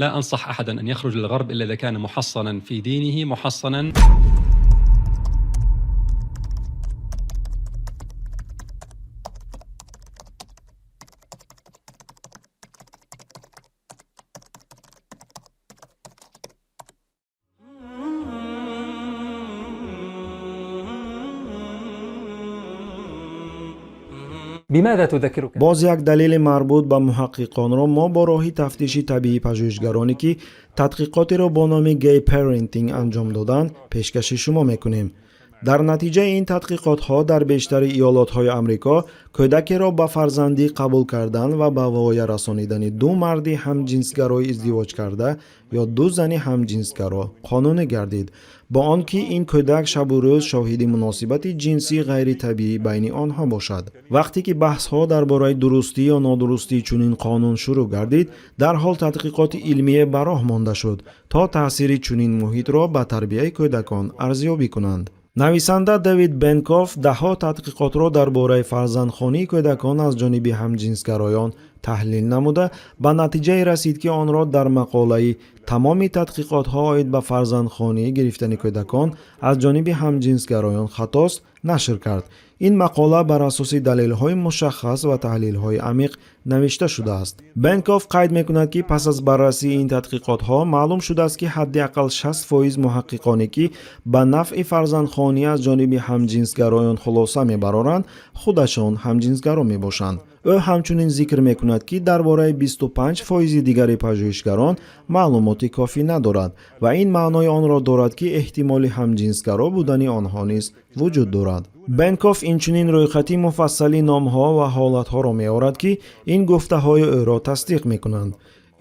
لا أنصح أحدا أن يخرج للغرب إلا إذا كان محصنا في دينه، محصنا بماذا تذكرك؟ Боз як далели марбут ба муҳаққиқонро мо бо роҳи тафтиши табиӣ пажӯҳишгароне, ки тадқиқотеро бо номи gay parenting анҷом доданд, пешкаши шумо мекунем. Дар натиҷаи ин тадқиқотҳо дар бештари иёлотҳои Амрико кӯдакеро ба фарзандӣ қабул кардан ва ба воя расонидани ду марди ҳамҷинсгарои издивоҷкарда ё ду зани ҳамҷинсгаро қонунӣ гардид, бо он ки ин кӯдак шабу рӯз шоҳиди муносибати ҷинсии ғайритабиӣ байни онҳо бошад. Вақте ки баҳсҳо дар бораи дурустӣ ё нодурустии чунин қонун шурӯъ гардид, дарҳол тадқиқоти илмие ба роҳ монда шуд, то таъсири чунин муҳитро ба тарбияи кӯдакон арзёбӣ кунанд. Нависанда Дэвид Бенкоф даҳҳо тадқиқотро дар бораи фарзандхонии кӯдакон аз ҷониби ҳамҷинсгароён таҳлил намуда, ба натиҷае расид, ки онро дар мақолаи «Тамоми тадқиқотҳо оид ба фарзандхонӣ гирифтани кӯдакон аз ҷониби ҳамҷинсгароён хатост» нашр кард. Ин мақола бар асоси далелҳои мушаххас ва таҳлилҳои амиқ навишта шудааст. Бенкоф қайд мекунад, ки пас аз баррасии ин тадқиқотҳо маълум шудааст, ки ҳадди ақал 60% муҳаққиқоне, ки ба нафъи фарзандхонӣ аз ҷониби ҳамҷинсгароён хулоса мебароранд, худашон ҳамҷинсгаро мебошанд. Ӯ ҳамчунин зикр мекунад, ки дар бораи 25 фоизи дигари пажӯҳишгарон маълумоти кофӣ надорад ва ин маънои онро дорад, ки эҳтимоли ҳамҷинсгаро будани онҳо низ вуҷуд дорад. Бенкоф инчунин рӯйхати муфассали номҳо ва ҳолатҳоро меорад, ки ин гуфтаҳои ӯро тасдиқ мекунанд.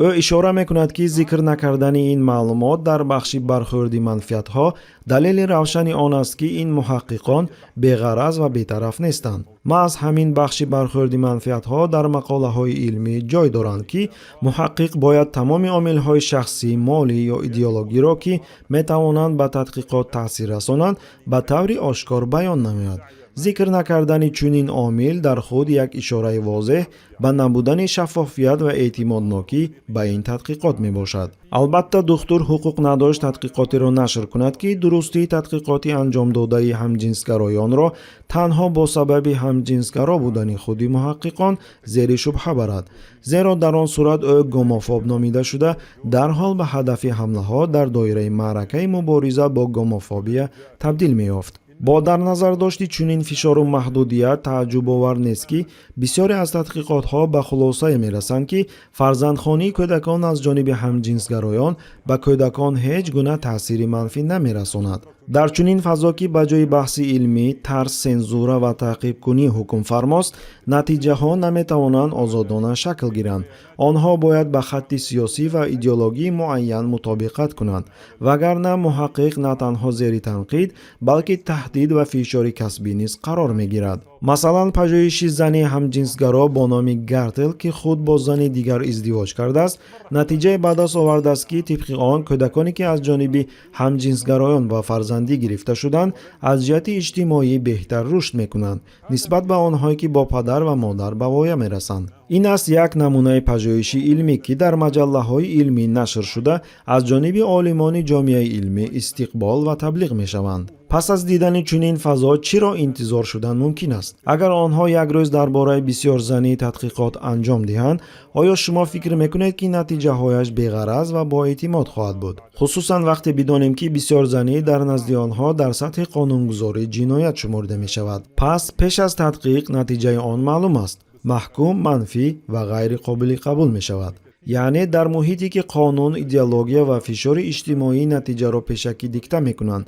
Ӯ ишора мекунад, ки зикр накардани ин маълумот дар бахши бархӯрди манфиатҳо далели равшани он аст, ки ин муҳаққиқон беғараз ва бетараф нестанд. Маҳз ҳамин бахши бархӯрди манфиатҳо дар мақолаҳои илмӣ ҷой доранд, ки муҳаққиқ бояд тамоми омилҳои шахсӣ, молӣ ё идеологиро, ки метавонанд ба тадқиқот таъсир расонанд, ба таври ошкор баён намояд. Зикр накардани чунин омил дар худ як ишораи возеҳ ба набудани шаффофият ва эътимоднокӣ ба ин тадқиқот мебошад. Албатта, духтур ҳуқуқ надошт тадқиқотеро нашр кунад, ки дурустии тадқиқоти анҷомдодаи ҳамҷинсгароёнро танҳо бо сабаби ҳамҷинсгаро будани худи муҳаққиқон зери шубҳа барад, зеро дар он сурат ӯ гомофоб номида шуда, дарҳол ба ҳадафи ҳамлаҳо дар доираи маъракаи мубориза бо гомофобия табдил меёфт. Бо дар назардошти чунин фишору маҳдудият тааҷҷубовар нест, ки бисёре аз тадқиқотҳо ба хулосае мерасанд, ки фарзандхонии кӯдакон аз ҷониби ҳамҷинсгароён ба кӯдакон ҳеҷ гуна таъсири манфӣ намерасонад. Дар чунин фазо, ки ба ҷои баҳси илмӣ тарс, сензура ва таъқибкунӣ ҳукмфармост, натиҷаҳо наметавонанд озодона шакл гиранд. Онҳо бояд ба хатти сиёсӣ ва идеологии муайян мутобиқат кунанд, вагарна муҳаққиқ на танҳо зери танқид, балки таҳдид ва фишори касбӣ низ қарор мегирад. Масалан, пажӯҳиши зани ҳамҷинсгаро бо номи Гартел, ки худ бо зани дигар издивоҷ кардааст, натиҷае ба даст овардааст, ки тибқи он кӯдаконе, ки аз ҷониби ҳамҷинсгароён ба фарзандӣ гирифта шуданд, аз ҷиҳати иҷтимоӣ беҳтар рушд мекунанд нисбат ба онҳое, ки бо падар ва модар ба воя мерасанд. Ин аст як намунаи пажӯҳиши илмӣ, ки дар маҷаллаҳои илмӣ нашр шуда, аз ҷониби олимони ҷомеаи илмӣ истиқбол ва таблиғ мешаванд. Пас аз дидани чунин фазо чиро интизор шудан мумкин аст? Агар онҳо як рӯз дар бораи бисёрзанӣ тадқиқот анҷом диҳанд, оё шумо фикр мекунед, ки натиҷаҳояш беғараз ва боэътимод хоҳад буд, хусусан вақте бидонем, ки бисёрзанӣ дар назди онҳо дар сатҳи қонунгузорӣ ҷиноят шуморда мешавад? Пас пеш аз тадқиқ натиҷаи он маълум аст: маҳкум, манфӣ ва ғайриқобили қабул мешавад. Яъне дар муҳите, ки қонун, идеология ва фишори иҷтимоӣ натиҷаро пешакӣ дикта мекунанд,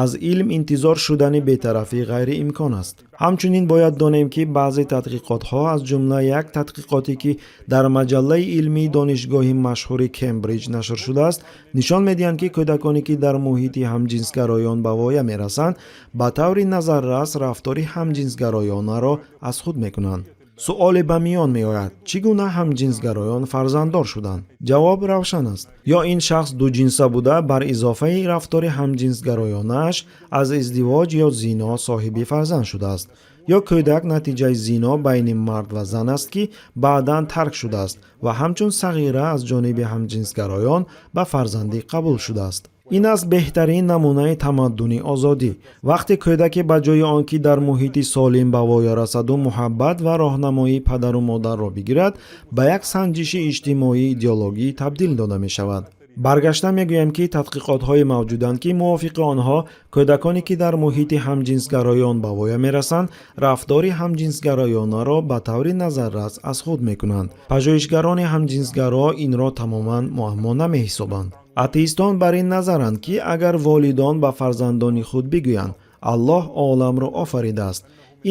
аз илм интизор шудани бетарафӣ ғайриимкон аст. Ҳамчунин бояд донем, ки баъзе тадқиқотҳо, аз ҷумла як тадқиқоте, ки дар маҷаллаи илмии донишгоҳи машҳури Кембриҷ нашр шудааст, нишон медиҳанд, ки кӯдаконе, ки дар муҳити ҳамҷинсгароён ба воя мерасанд, ба таври назаррас рафтори ҳамҷинсгароёнаро аз худ мекунанд. Суоле ба миён меояд: чӣ гуна ҳамҷинсгароён фарзанддор шуданд? Ҷавоб равшан аст: ё ин шахс дуҷинса буда, бар изофаи рафтори ҳамҷинсгароёнааш аз издивоҷ ё зино соҳиби фарзанд шудааст, Ё кӯдак натиҷаи зино байни мард ва зан аст, ки баъдан тарк шудааст ва ҳамчун сағира аз ҷониби ҳамҷинсгароён ба фарзандӣ қабул шудааст. Ин аст беҳтарин намунаи тамаддуни озодӣ. Вақте кӯдаке ба ҷои он ки дар муҳити солим ба воя расаду муҳаббат ва роҳнамоии падару модарро бигирад, ба як санҷиши иҷтимоии идеологӣ табдил дода мешавад. Баргашта мегӯям, ки тадқиқотҳое мавҷуданд, ки мувофиқи онҳо кӯдаконе, ки дар муҳити ҳамҷинсгароён ба воя мерасанд, рафтори ҳамҷинсгароёнаро ба таври назаррас аз худ мекунанд. Пажӯҳишгарони ҳамҷинсгаро инро тамоман муаммо намеҳисобанд. Атеистон бар ин назаранд, ки агар волидон ба фарзандони худ бигӯянд, Аллоҳ оламро офаридааст,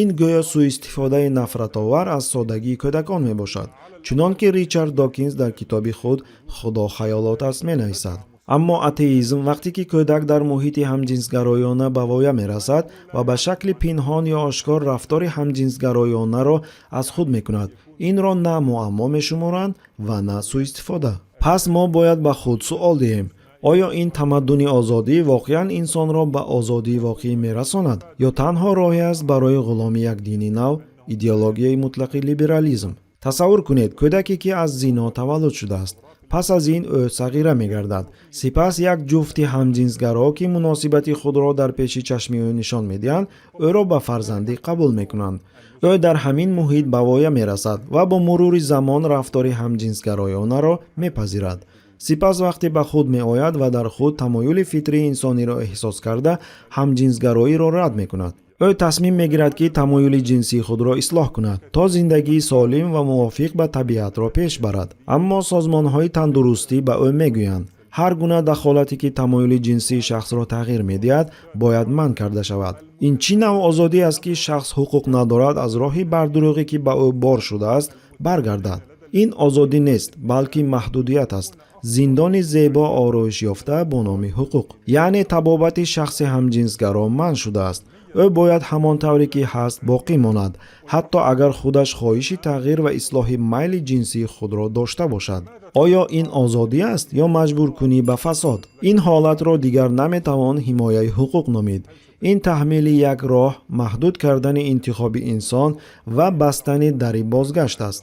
ин гӯё сӯистифодаи нафратовар аз соддагии кӯдакон мебошад, чунон ки Ричард Докинз дар китоби худ «Худо хаёлот аст» менависад. Аммо атеизм, вақте ки кӯдак дар муҳити ҳамҷинсгароёна ба воя мерасад ва ба шакли пинҳон ё ошкор рафтори ҳамҷинсгароёнаро аз худ мекунад, инро на муаммо мешуморанд ва на сӯистифода. Пас мо бояд ба худ суол диҳем: оё ин тамаддуни озодӣ воқеан инсонро ба озодии воқеӣ мерасонад ё танҳо роҳе аст барои ғуломи як дини нав, идеологияи мутлақи либерализм? Тасаввур кунед, кӯдаке, ки аз зино таваллуд шудааст. Пас аз ин ӯ сағира мегардад. Сипас як ҷуфти ҳамҷинсгаро, ки муносибати худро дар пеши чашми ӯ нишон медиҳанд, ӯро ба фарзандӣ қабул мекунанд. Ӯ дар ҳамин муҳит ба воя мерасад ва бо мурури замон рафтори ҳамҷинсгароёнаро мепазирад. Сипас вақте ба худ меояд ва дар худ тамоюли фитрии инсониро эҳсос карда, ҳамҷинсгароиро рад мекунад. Ӯ тасмим мегирад, ки тамоюли ҷинсии худро ислоҳ кунад, то зиндагии солим ва мувофиқ ба табиатро пеш барад. Аммо созмонҳои тандурустӣ ба ӯ мегӯянд, ҳар гуна дахолате, ки тамоюли ҷинсии шахсро тағйир медиҳад, бояд манъ карда шавад. Ин чӣ навъ озодӣ аст, ки шахс ҳуқуқ надорад аз роҳи бардурӯғе, ки ба ӯ бор шудааст, баргардад? Ин озодӣ нест, балки маҳдудият аст, зиндони зебо ороиш ёфта бо номи ҳуқуқ. Яъне табобати шахси ҳамҷинсгаро манъ шудааст. Ӯ бояд ҳамон тавре ки ҳаст боқӣ монад, ҳатто агар худаш хоҳиши тағйир ва ислоҳи майли ҷинсии худро дошта бошад. Оё ин озодӣ аст ё маҷбуркунӣ ба фасод? Ин ҳолатро дигар наметавон ҳимояи ҳуқуқ номид. Ин таҳмили як роҳ, маҳдуд кардани интихоби инсон ва бастани дари бозгашт аст.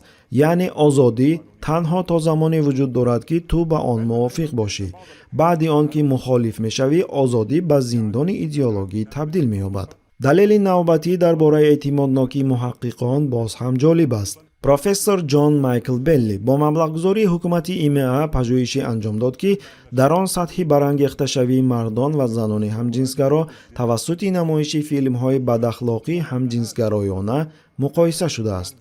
Яъне озодӣ танҳо то замоне вуҷуд дорад, ки ту ба он мувофиқ бошӣ. Баъди он ки мухолиф мешавӣ, озодӣ ба зиндони идеологӣ табдил меёбад. Далели навбатӣ дар бораи эътимоднокии муҳаққиқон боз ҳам ҷолиб аст. Профессор Ҷон Майкл Белли бо маблағгузории ҳукумати ИМА пажӯҳише анҷом дод, ки дар он сатҳи барангехташавии мардон ва занони ҳамҷинсгаро тавассути намоиши филмҳои бадахлоқии ҳамҷинсгароёна муқоиса шудааст.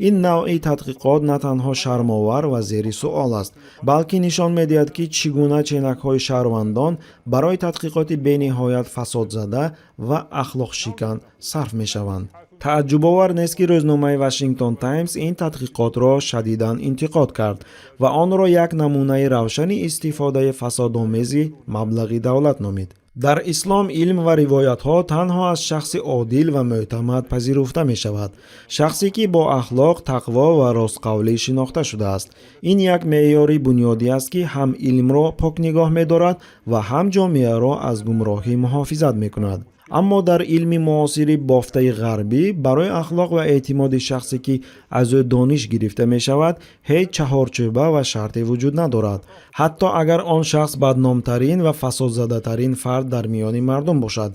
Ин навъи тадқиқот на танҳо шармовар ва зери суол аст, балки нишон медиҳад, ки чӣ гуна ченакҳои шаҳрвандон барои тадқиқоти бениҳоят фасодзада ва ахлоқшикан сарф мешаванд. Тааҷҷубовар нест, ки рӯзномаи Вашингтон Таймс ин тадқиқотро шадидан интиқод кард ва онро як намунаи равшани истифодаи фасодомези маблағи давлат номид. Дар ислом илм ва ривоятҳо танҳо аз шахси одил ва мӯътамад пазируфта мешавад, шахсе, ки бо ахлоқ, тақво ва ростқавлӣ шинохта шудааст. Ин як меъёри бунёдӣ аст, ки ҳам илмро пок нигоҳ медорад ва ҳам ҷомеаро аз гумроҳӣ муҳофизат мекунад. Аммо дар илми муосири бофтаи ғарбӣ барои ахлоқ ва эътимоди шахсе, ки аз ӯ дониш гирифта мешавад, ҳеҷ чаҳорчӯба ва шарте вуҷуд надорад. Ҳатто агар он шахс бадномтарин ва фасодзадатарин фард дар миёни мардум бошад,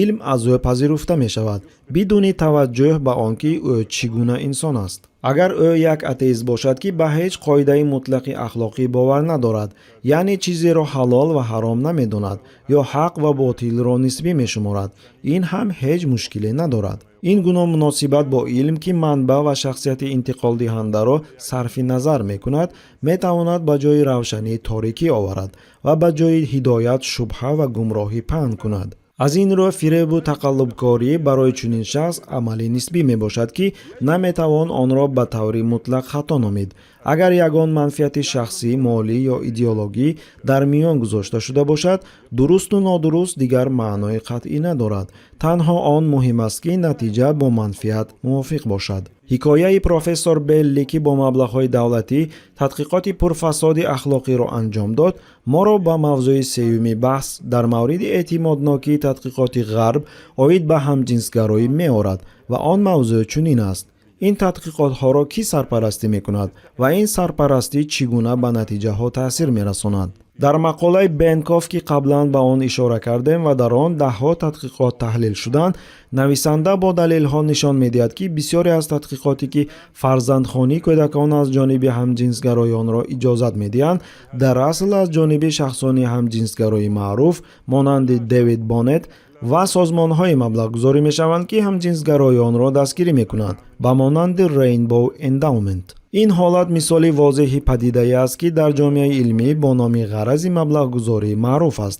илм аз ӯ пазируфта мешавад, бидуни таваҷҷӯҳ ба он ки ӯ чӣ гуна инсон аст. Агар ӯ як атеист бошад, ки ба ҳеҷ қоидаи мутлақи ахлоқӣ бовар надорад, яъне чизеро ҳалол ва ҳаром намедонад ё ҳақ ва ботилро нисбӣ мешуморад, ин ҳам ҳеҷ мушкиле надорад. Ин гуна муносибат бо илм, ки манбаъ ва шахсияти интиқолдиҳандаро сарфи назар мекунад, метавонад ба ҷои равшанӣ торикӣ оварад ва ба ҷои ҳидоят шубҳа ва гумроҳӣ паҳн кунад. Аз ин рӯ фиребу тақаллубкорӣ барои чунин шахс амали нисбӣ мебошад, ки наметавон онро ба таври мутлақ хато номид. Агар ягон манфиати шахсӣ, молӣ ё идеологӣ дар миён гузошта шуда бошад, дурусту нодуруст дигар маънои қатъӣ надорад. Танҳо он муҳим аст, ки натиҷа бо манфиат мувофиқ бошад. Ҳикояи профессор Белли, ки бо маблағҳои давлатӣ тадқиқоти пурфасоди ахлоқиро анҷом дод, моро ба мавзӯи сеюми баҳс дар мавриди эътимоднокии тадқиқоти ғарб оид ба ҳамҷинсгароӣ меорад ва он мавзӯъ чунин аст: ин тадқиқотҳоро кӣ сарпарастӣ мекунад ва ин сарпарастӣ чӣ гуна ба натиҷаҳо таъсир мерасонад? Дар мақолаи Бенкоф, ки қаблан ба он ишора кардем ва дар он даҳҳо тадқиқот таҳлил шуданд, нависанда бо далелҳо нишон медиҳад, ки бисёре аз тадқиқоте, ки фарзандхонии кӯдакон аз ҷониби ҳамҷинсгароёнро иҷозат медиҳанд, дар асл аз ҷониби шахсони ҳамҷинсгарои маъруф монанди Дэвид Боннет ва созмонҳое маблағгузорӣ мешаванд, ки ҳамҷинсгароёнро дастгирӣ мекунанд, ба монанди Rainbow Endowment. Ин ҳолат мисоли возеҳи падидае аст, ки дар ҷомеаи илмӣ бо номи ғарази маблағгузорӣ маъруф аст,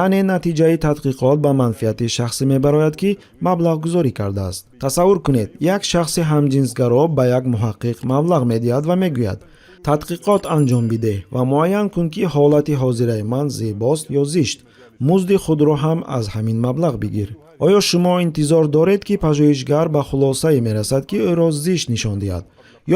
яъне натиҷаи тадқиқот ба манфиати шахсе мебарояд, ки маблағгузорӣ кардааст. Тасаввур кунед, як шахси ҳамҷинсгаро ба як муҳаққиқ маблағ медиҳад ва мегӯяд: «Тадқиқот анҷом бидеҳ ва муайян кун, ки ҳолати ҳозираи ман зебост ё зишт. Музди худро ҳам аз ҳамин маблағ бигир». Оё шумо интизор доред, ки пажӯҳишгар ба хулосае мерасад, ки ӯро зишт нишон диҳад,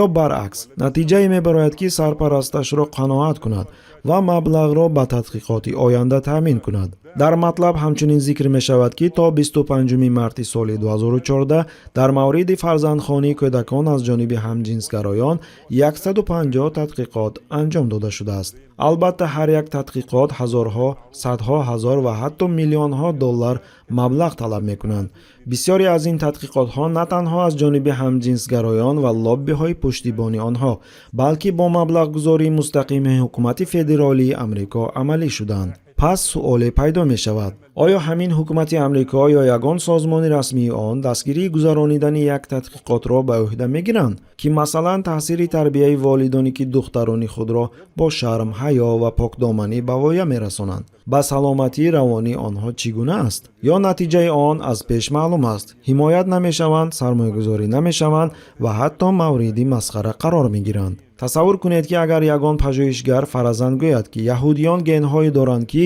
ё баръакс, натиҷае мебарояд, ки сарпарасташро қаноат кунад ва маблағро ба тадқиқоти оянда таъмин кунад? Дар матлаб ҳамчунин зикр мешавад, ки то 25 марти соли 2014 дар мавриди фарзандхонии кӯдакон аз ҷониби ҳамҷинсгароён 150 тадқиқот анҷом дода шудааст. Албатта, ҳар як тадқиқот ҳазорҳо, садҳо ҳазор ва ҳатто миллионҳо доллар маблағ талаб мекунанд. Бисёре аз ин тадқиқотҳо на танҳо аз ҷониби ҳамҷинсгароён ва лоббиҳои пуштибони онҳо, балки бо маблағгузории мустақими ҳукумати федералии Амрико амалӣ шуданд. Пас суоле пайдо мешавад: оё ҳамин ҳукумати Амрико ё ягон созмони расмии он дастгирии гузаронидани як тадқиқотро ба ӯҳда мегиранд, ки масалан таъсири тарбияи волидоне, ки духтарони худро бо шарм, ҳаё ва покдоманӣ ба воя мерасонанд, ба саломатии равонии онҳо чӣ гуна аст? Ё натиҷаи он аз пеш маълум аст: ҳимоят намешаванд, сармоягузорӣ намешаванд ва ҳатто мавриди масхара қарор мегиранд? Тасаввур кунед, ки агар ягон пажӯҳишгар фаразан гӯяд, ки яҳудиён генҳое доранд, ки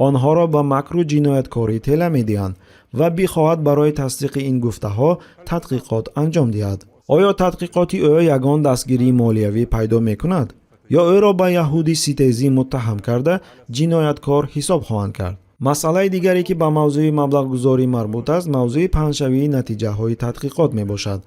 онҳоро ба макру ҷинояткорӣ тела медиҳанд, ва бихоҳад барои тасдиқи ин гуфтаҳо тадқиқот анҷом диҳад. Оё тадқиқоти ӯ ягон дастгирии молиявӣ пайдо мекунад ё ӯро ба яҳуди ситезӣ муттаҳам карда, ҷинояткор ҳисоб хоҳанд кард? Масъалаи дигаре, ки ба мавзӯи маблағгузорӣ марбут аст, мавзӯи паҳншавии натиҷаҳои тадқиқот мебошад.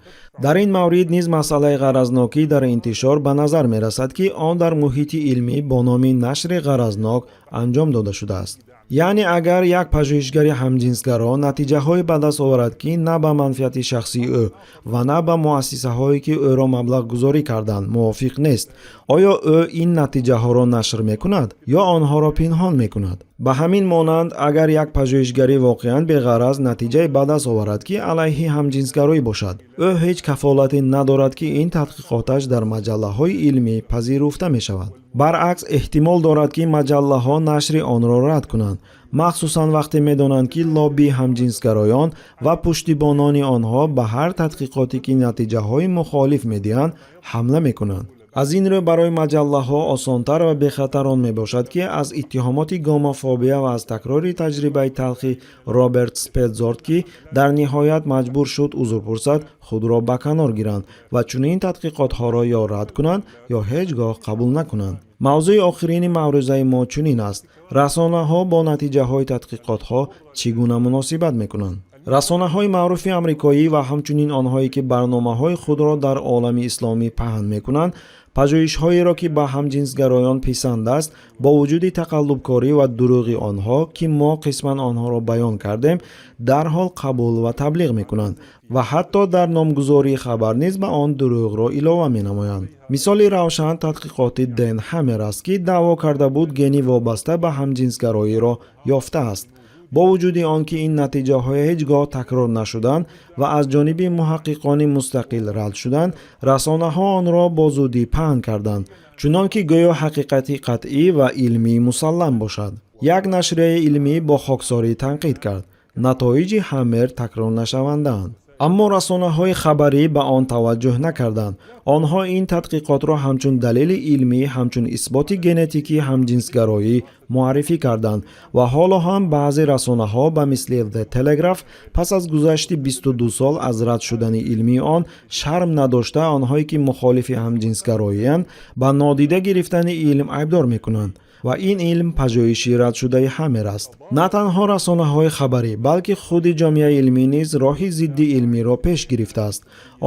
Дар ин маврид низ масъалаи ғаразнокӣ дар интишор ба назар мерасад, ки он дар муҳити илмӣ бо номи нашри ғаразнок анҷом дода шудааст. Яъне агар як пажӯҳишгари ҳамҷинсгаро натиҷаҳое ба даст оварад, ки на ба манфиати шахсии ӯ ва на ба муассисаҳое, ки ӯро маблағгузорӣ карданд, мувофиқ нест, оё ӯ ин натиҷаҳоро нашр мекунад ё онҳоро пинҳон мекунад? Ба ҳамин монанд, агар як пажӯҳишгари воқеан беғараз натиҷае ба даст оварад, ки алайҳи ҳамҷинсгароӣ бошад, ӯ ҳеҷ кафолате надорад, ки ин тадқиқоташ дар маҷаллаҳои илмӣ пазируфта мешавад. Баръакс, эҳтимол дорад, ки маҷаллаҳо нашри онро рад кунанд, махсусан вақте медонанд, ки лоббии ҳамҷинсгароён ва пуштибонони онҳо ба ҳар тадқиқоте, ки натиҷаҳои мухолиф медиҳанд, ҳамла мекунанд. Аз ин рӯ, барои маҷаллаҳо осонтар ва бехатар он мебошад, ки аз иттиҳомоти гомофобия ва аз такрори таҷрибаи талхи Роберт Спетзорт, ки дар ниҳоят маҷбур шуд узр пурсад, худро ба канор гиранд ва чунин тадқиқотҳоро ё рад кунанд, ё ҳеҷ гоҳ қабул накунанд. Мавзӯи охирини маърузаи мо чунин аст: расонаҳо бо натиҷаҳои тадқиқотҳо чӣ гуна муносибат мекунанд? Расонаҳои маъруфи амрикоӣ ва ҳамчунин онҳое, ки барномаҳои худро дар олами исломӣ паҳн мекунанд, пажӯҳишҳоеро, ки ба ҳамҷинсгароён писанд аст, бо вуҷуди тақаллубкорӣ ва дурӯғи онҳо, ки мо қисман онҳоро баён кардем, дарҳол қабул ва таблиғ мекунанд ва ҳатто дар номгузории хабар низ ба он дурӯғро илова менамоянд. Мисоли равшан тадқиқоти Ден Ҳаммер аст, ки даъво карда буд гени вобаста ба ҳамҷинсгароиро ёфтааст. Бо вуҷуди он ки ин натиҷаҳо ҳеҷ гоҳ такрор нашуданд ва аз ҷониби муҳаққиқони мустақил рад шуданд, расонаҳо онро бо зудӣ паҳн карданд, чунон ки гӯё ҳақиқати қатъӣ ва илмии мусаллам бошад. Як нашрияи илмӣ бо хоксорӣ танқид кард: натоиҷи Ҳаммер такрорнашавандаанд. Аммо расонаҳои хабарӣ ба он таваҷҷӯҳ накарданд. Онҳо ин тадқиқотро ҳамчун далели илмӣ, ҳамчун исботи генетикии ҳамҷинсгароӣ муаррифӣ карданд ва ҳоло ҳам баъзе расонаҳо ба мисли The Telegraph пас аз гузашти 22 сол аз рад шудани илмии он шарм надошта, онҳое ки мухолифи ҳамҷинсгароиянд, ба нодида гирифтани илм айбдор мекунанд. Ва ин илм пажӯҳиши радшудаи Ҳамер аст. На танҳо расонаҳои хабарӣ, балки худи ҷомеаи илмӣ низ роҳи зидди илмиро пеш гирифтааст.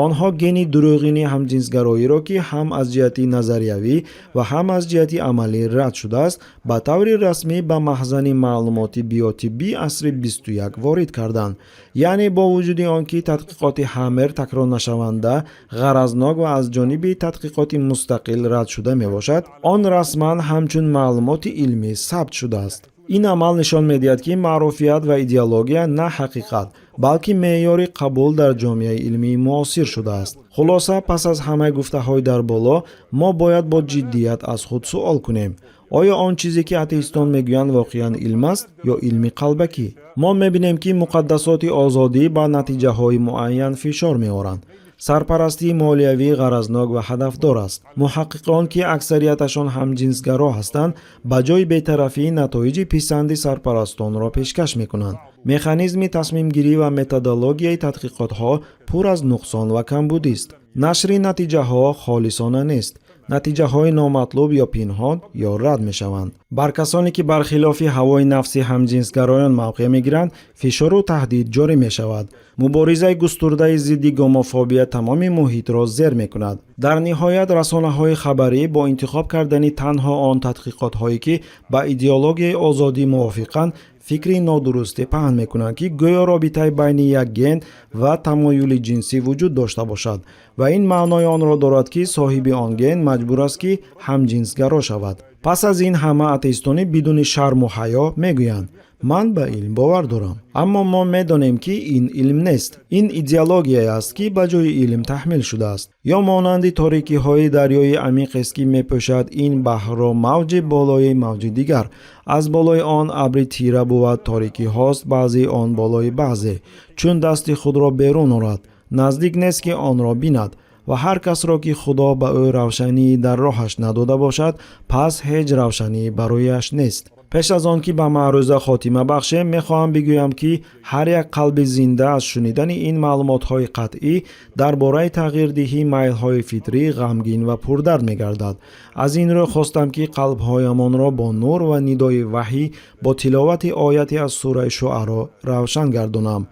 Онҳо гени дурӯғини ҳамҷинсгароиро, ки ҳам аз ҷиҳати назариявӣ ва ҳам аз ҷиҳати амалӣ рад шудааст, ба таври расмӣ ба маҳзани маълумоти биотиббии асри 21 ворид карданд. Яъне бо вуҷуди он ки тадқиқоти Ҳамер такрорнашаванда, ғаразнок ва аз ҷониби тадқиқоти мустақил рад шуда мебошад, он расман ҳамчун маълумоти илмӣ сабт шудааст. Ин амал нишон медиҳад, ки маъруфият ва идеология на ҳақиқат, балки меъёри қабул дар ҷомеаи илмии муосир шудааст. Хулоса, пас аз ҳамаи гуфтаҳои дар боло мо бояд бо ҷиддият аз худ суол кунем: оё он чизе ки атеистон мегӯянд, воқеан илм аст ё илми қалбакӣ? Мо мебинем, ки муқаддасоти озодӣ ба натиҷаҳои муайян фишор меоранд. Сарпарастии молиявӣ ғаразнок ва ҳадафдор аст. Муҳаққиқон, ки аксарияташон ҳамҷинсгаро ҳастанд, ба ҷои бетарафӣ натоиҷи писанди сарпарастонро пешкаш мекунанд. Механизми тасмимгирӣ ва методологияи тадқиқотҳо пур аз нуқсон ва камбудист. Нашри натиҷаҳо холисона нест. Натиҷаҳои номатлуб ё пинҳон, ё рад мешаванд. Бар касоне ки бар хилофи ҳавои нафси ҳамҷинсгароён мавқеъ мегиранд, фишору таҳдид ҷорӣ мешавад. Муборизаи густурдаи зидди гомофобия тамоми муҳитро зер мекунад. Дар ниҳоят, расонаҳои хабарӣ бо интихоб кардани танҳо он тадқиқотҳое, ки ба идеологияи озодӣ мувофиқанд, фикри нодурусте паҳн мекунанд, ки гӯё робитаи байни як ген ва тамоюли ҷинсӣ вуҷуд дошта бошад ва ин маънои онро дорад, ки соҳиби он ген маҷбур аст, ки ҳамҷинсгаро шавад. Пас аз ин ҳама атеистони бидуни шарму ҳаё мегӯянд: «Ман ба илм бовар дорам». Аммо мо медонем, ки ин илм нест, ин идеологияе аст, ки ба ҷои илм таҳмил шудааст. Ё монанди торикиҳои дарёи амиқест, ки мепӯшад ин баҳрро мавҷи болои мавҷи дигар. Аз болои он абри тира бувад, торикиҳост баъзеи он болои баъзе. Чун дасти худро берун орад, наздик нест, ки онро бинад. Ва ҳар касро, ки Худо ба ӯ равшанӣ дар роҳаш надода бошад, пас ҳеҷ равшанӣ барояш нест. Пеш аз он ки ба маъруза хотима бахшем, мехоҳам бигӯям, ки ҳар як қалби зинда аз шунидани ин маълумотҳои қатъӣ дар бораи тағйирдиҳии майлҳои фитрӣ ғамгин ва пурдард мегардад. Аз ин рӯ хостам, ки қалбҳоямонро бо нур ва нидои ваҳй, бо тиловати ояте аз сураи Шуаро равшан гардонам.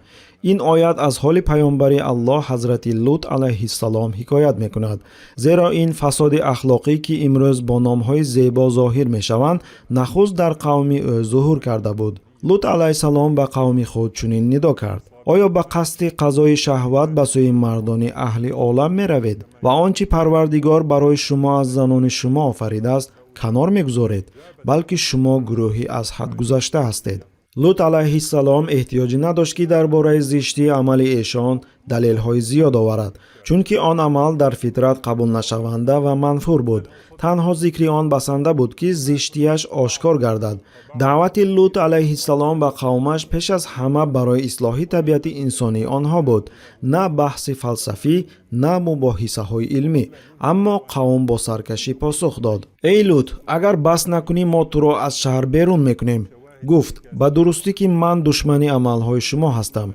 Ин оят аз ҳоли паёмбари Аллоҳ ҳазрати Лут алайҳиссалом ҳикоят мекунад, зеро ин фасоди ахлоқӣ, ки имрӯз бо номҳои зебо зоҳир мешаванд, нахуст дар қавми ӯ зуҳур карда буд. Лут алайҳиссалом ба қавми худ чунин нидо кард: «Оё ба қасди қазои шаҳват ба сӯи мардони аҳли олам меравед ва он чӣ Парвардигор барои шумо аз занони шумо офаридааст, канор мегузоред? Балки шумо гурӯҳи аз ҳад гузашта ҳастед». Лут алайҳиссалом эҳтиёҷе надошт, ки дар бораи зиштии амали эшон далелҳои зиёд оварад, чунки он амал дар фитрат қабулнашаванда ва манфур буд. Танҳо зикри он басанда буд, ки зиштияш ошкор гардад. Даъвати Лут алайҳиссалом ба қавмаш пеш аз ҳама барои ислоҳи табиати инсонии онҳо буд, на баҳси фалсафӣ, на мубоҳисаҳои илмӣ. Аммо қавм бо саркашӣ посух дод: «Эй Лут, агар бас накунӣ, мо туро аз шаҳр берун мекунем». Гуфт: «Ба дурустӣ, ки ман душмани амалҳои шумо ҳастам.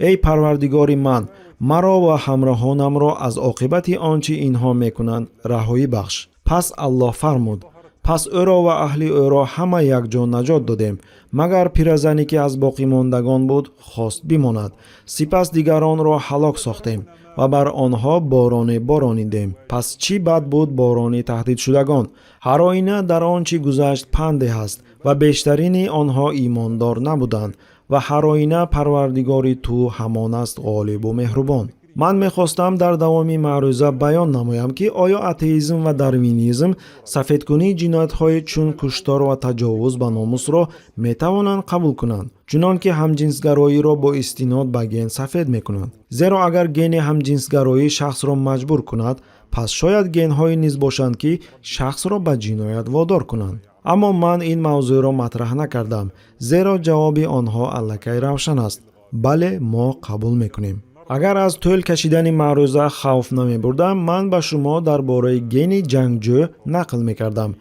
Эй Парвардигори ман, маро ва ҳамроҳонамро аз оқибати он чӣ инҳо мекунанд раҳоӣ бахш». Пас Аллоҳ фармуд: «Пас ӯро ва аҳли ӯро ҳама якҷо наҷот додем, магар пиразане, ки аз боқимондагон буд, хост бимонад. Сипас дигаронро ҳалок сохтем ва бар онҳо бороне боронидем. Пас чӣ бад буд борони таҳдидшудагон! Ҳар оина дар он чӣ гузашт панде ҳаст ва бештарини онҳо имондор набуданд. Ва ҳар оина Парвардигори ту ҳамон аст ғолибу меҳрубон». Ман мехостам дар давоми маъруза баён намоям, ки оё атеизм ва дарвинизм сафедкунии ҷиноятҳои чун куштор ва таҷовуз ба номусро метавонанд қабул кунанд, чунон ки ҳамҷинсгароиро бо истинод ба ген сафед мекунанд. Зеро агар гени ҳамҷинсгароӣ шахсро маҷбур кунад, пас шояд генҳое низ бошанд, ки шахсро ба ҷиноят водор кунанд. Аммо ман ин мавзӯъро матраҳ накардам, зеро ҷавоби онҳо аллакай равшан аст: бале, мо қабул мекунем. Агар аз тӯл кашидани маъруза хавф намебурдам, ман ба шумо дар бораи гени ҷангҷӯ нақл мекардам,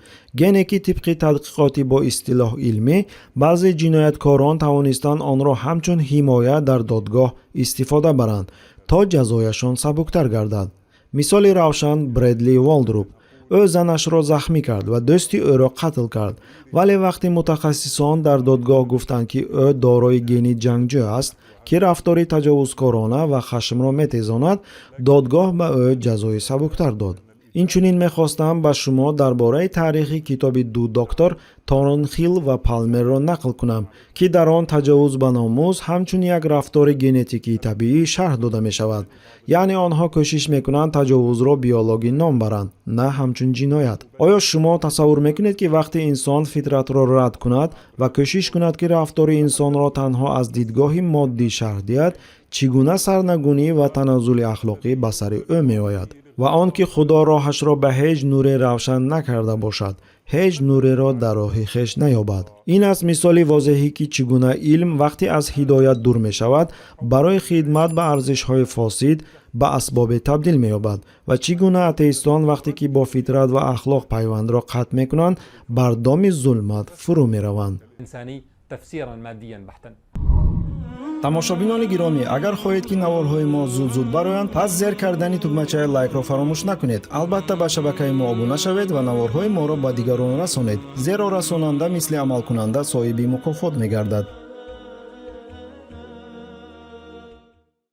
гене ки тибқи тадқиқоти бо истилоҳ илмӣ баъзе ҷинояткорон тавонистанд онро ҳамчун ҳимоя дар додгоҳ истифода баранд, то ҷазояшон сабуктар гардад. Мисоли равшан: Бредли Волдруп. Ӯ занашро захмӣ кард ва дӯсти ӯро қатл кард, вале вақте мутахассисон дар додгоҳ гуфтанд, ки ӯ дорои гени ҷангҷӯ аст, ки рафтори таҷовузкорона ва хашмро метезонад, додгоҳ ба ӯ ҷазои сабуктар дод. Инчунин мехостам ба шумо дар бораи таърихи китоби ду доктор Торнхилл ва Палмерро нақл кунам, ки дар он таҷовуз ба номус ҳамчун як рафтори генетикии табиӣ шарҳ дода мешавад. Яъне онҳо кӯшиш мекунанд таҷовузро биологӣ ном баранд, на ҳамчун ҷиноят. Оё шумо тасаввур мекунед, ки вақте инсон фитратро рад кунад ва кӯшиш кунад, ки рафтори инсонро танҳо аз дидгоҳи моддӣ шарҳ диҳад, чӣ гуна сарнагунӣ ва таназзули ахлоқӣ ба сари ӯ меояд? Ва он ки Худо роҳашро ба ҳеҷ нуре равшан накарда бошад, ҳеҷ нуреро дар роҳи хеш наёбад. Ин аст мисоли возеҳе, ки чӣ гуна илм вақте аз ҳидоят дур мешавад, барои хидмат ба арзишҳои фосид ба асбобе табдил меёбад ва чӣ гуна атеистон вақте ки бо фитрат ва ахлоқ пайвандро қатъ мекунанд, бар доми зулмат фурӯ мераванд. إنساني تفسيرا ماديا بحتا. Тамошобинони гиромӣ, агар хоҳед, ки наворҳои мо зуд-зуд бароянд, пас зер кардани тугмачаи лайкро фаромӯш накунед. Албатта, ба шабакаи мо обуна шавед ва наворҳои моро ба дигарон расонед, зеро расонанда мисли амалкунанда соҳиби мукофот мегардад.